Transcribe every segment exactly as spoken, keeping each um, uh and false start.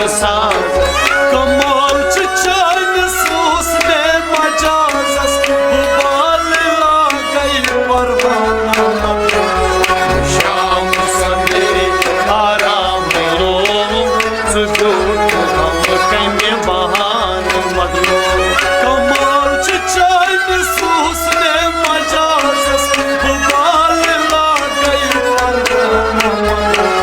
ساز۔ کمال چھُ چٲنِس حُسنِ مجازس، بُبالہٕ لاگے پروانہ مگر۔ شام سویرے آرام رووُم، ژٕ بیوٗٹھ غم کمہِ بہانہٕ مگر۔ کمال چھُ چٲنِس حُسنِ مجازس، بُبالہٕ لاگے پروانہ مگر۔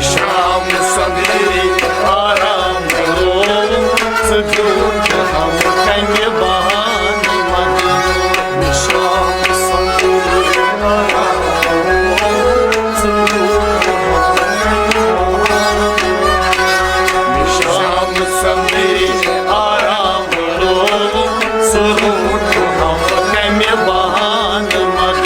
شام سویرے آرام رووُم، ژٕ بیوٗٹھ غم کمہِ بہانہٕ مگر۔ شام سویرے آرام رووُم، ژٕ بیوٗٹھ غم کمہِ بہانہٕ مگر۔ شام سویرے آرام رووُم، ژٕ روٗدُکھ غم کمہِ بہانہٕ مگر۔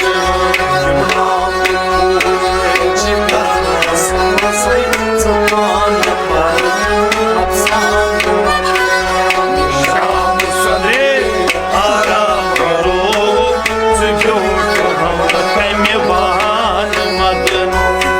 یِم ناوٕ کوٗر چھِ گرس منٛزٕے ژٕ پانہٕ پرنُک افسانہٕ مگر۔ شام سویرے آرام رووُم، ژٕ بیوٗٹھ غم کمہِ بہانہٕ مگر۔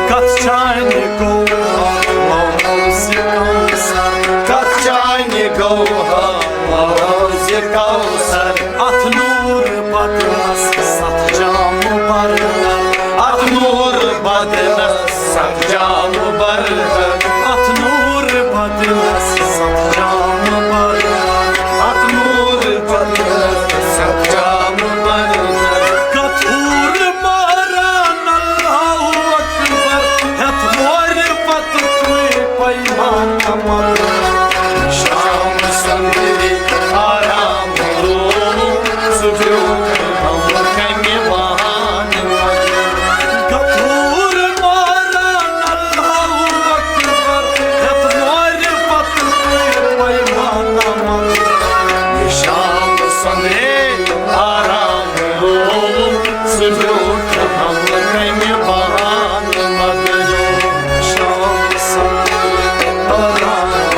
کتھ چانہِ گوٚو ہا موزِ کوثر، کتھ چانہِ گوٚو ہا موزِ کوثر۔ اتھ نوٗر بدنس ستھ جام برہر، اتھ نوٗر بدنس ستھ جام برہر، اتھ نوٗر بدنس ستھ جام برہر، اتھ نوٗر بدنس ستھ جام برہر۔ کتھ حوٗر ماران اللہ اکبر، ہیتھ مورِ پتہٕ تُے پیمانہٕ مگر۔ شام سویرے آرام رووُم، ژٕ بیوٗٹھ غم کمہِ بہانہٕ مگر۔ کتھ حوٗر ماران اللہ اکبر، ہیتھ مورِ پتہٕ تُے پیمانہٕ مگر۔ شام سویرے آرام رووُم، ژٕ بیوٗٹھ غم کمہِ بہانہٕ مگر۔ شام سویرے آرام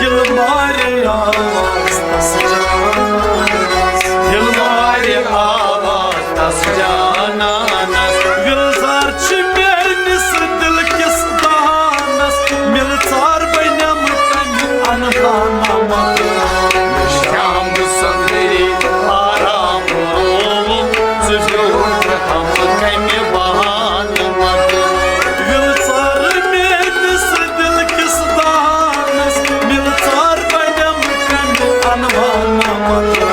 ییٚلہِ مارِ آواز تس جانانس، ییٚلہِ مارِ آواز تس جانانس، وِلزار چھِ میٲنِس دِل کِس دانس، مِلژار بنیمٕژ کمہِ انہانہ متہٕ۔ شام سندری آرام رووُم، ژٕ بیوٗٹھ ہم کمہِ بہانہٕ متہٕ۔ وِلژار میٲنِس دِل کِس دانس، مِلژار بنیمٕژ کمہِ انہانہ متہٕ۔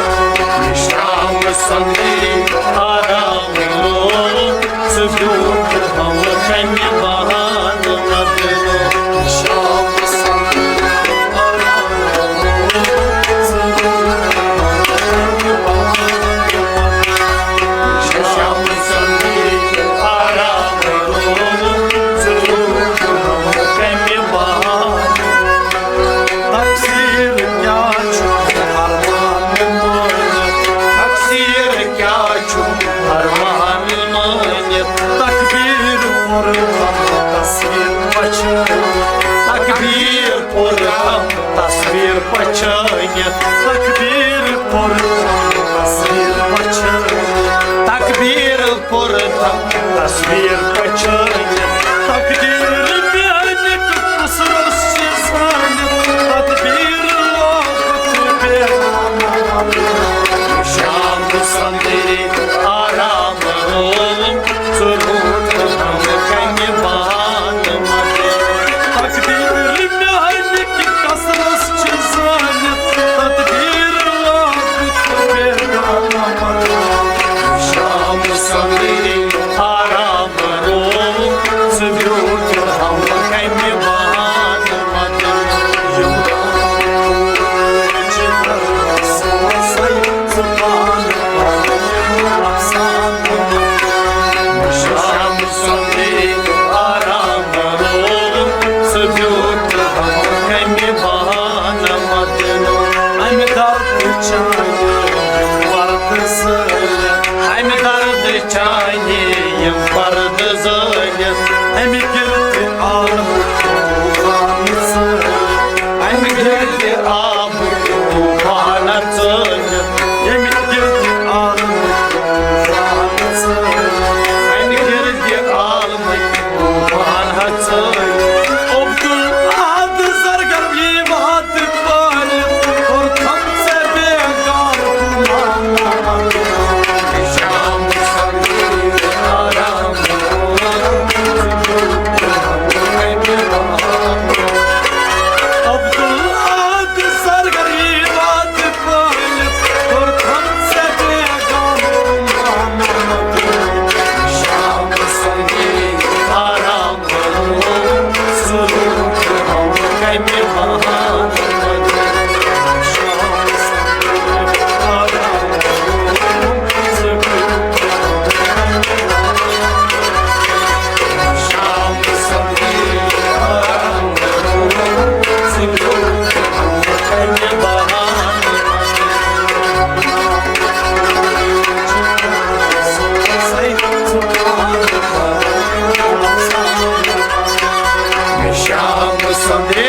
شام سندری آرام رووُم، ژٕ بیوٗٹھ ہم کمہِ بہانہٕ متہٕ۔ شام سندری آرام رووُم، ژٕ بیوٗٹھ ہم کمہِ بہانہٕ متہٕ۔ شام سندری آرام رووُم، ژٕ بیوٗٹھ ہم کمہِ بہانہٕ۔ تقصیر کیٛاہ چھُ ارمان مٲنِتھ؟ تقصیر کیٛاہ چھُ ارمان مٲنِتھ؟ تقدیر پوٚر ہم تصویر پچھٲنِتھ۔ تقدیر پوٚر ہم تصویر پچھٲنِتھ۔ تقدیر پوٚر ہم تصویر پچھٲنِتھ۔ تقدیر پوٚر تم تصویر پچھٲنِتھ۔ تقدیر میانہِ کُس روٚس چھِ زٲنِتھ، تدبیر لوگُت بیگانہ۔ شام سندری آرام رووُم، ژٕ روٗدُکھ کمہِ بہانہٕ متہٕ۔ تقدیر میانہِ کہِ کس روٚس چھِ زٲنِتھ، تدبیر لوگُت بیگانہ متہٕ۔ شام سندری آرام رووُم، ژٕ بیوٗٹھ ہم کمہِ بہانہٕ متہٕ۔ یِم چھِ سوزے ژٕ پانہٕ پنُن افسانہٕ متہٕ۔ شام سندری آرام رووُم، ژٕ بیوٗٹھ ہم کمہِ بہانہٕ متہٕ۔ امہِ دردٕ چانہِ یِم پردٕ زٲلِتھ، امہِ دردٕ چانہِ یِم پردٕ زٲلِتھ، امہِ گِردِ عالمٕکۍ طوفان ژٲلِتھ، امہِ گِردِ آبٕکۍ طوفان ژٲلِتھ، ییٚمہِ گِردِ عالمٕکۍ طوفان ژٲلِتھ، امہِ گِردِ عالمٕکۍ طوفان ژٲلِتھ۔ عبدالاحد زرگر یی وعدٕ پٲلِتھ، کوٚر تھم ژےٚ بیگانہٕ گُمانہٕ۔ شام سندری آرام۔ عبدالاحد زرگر یی وعدٕ پٲلِتھ، کوٚر تھم ژےٚ بیگانہٕ گُمانہٕ۔ شام سندری آرام۔ شام سندِ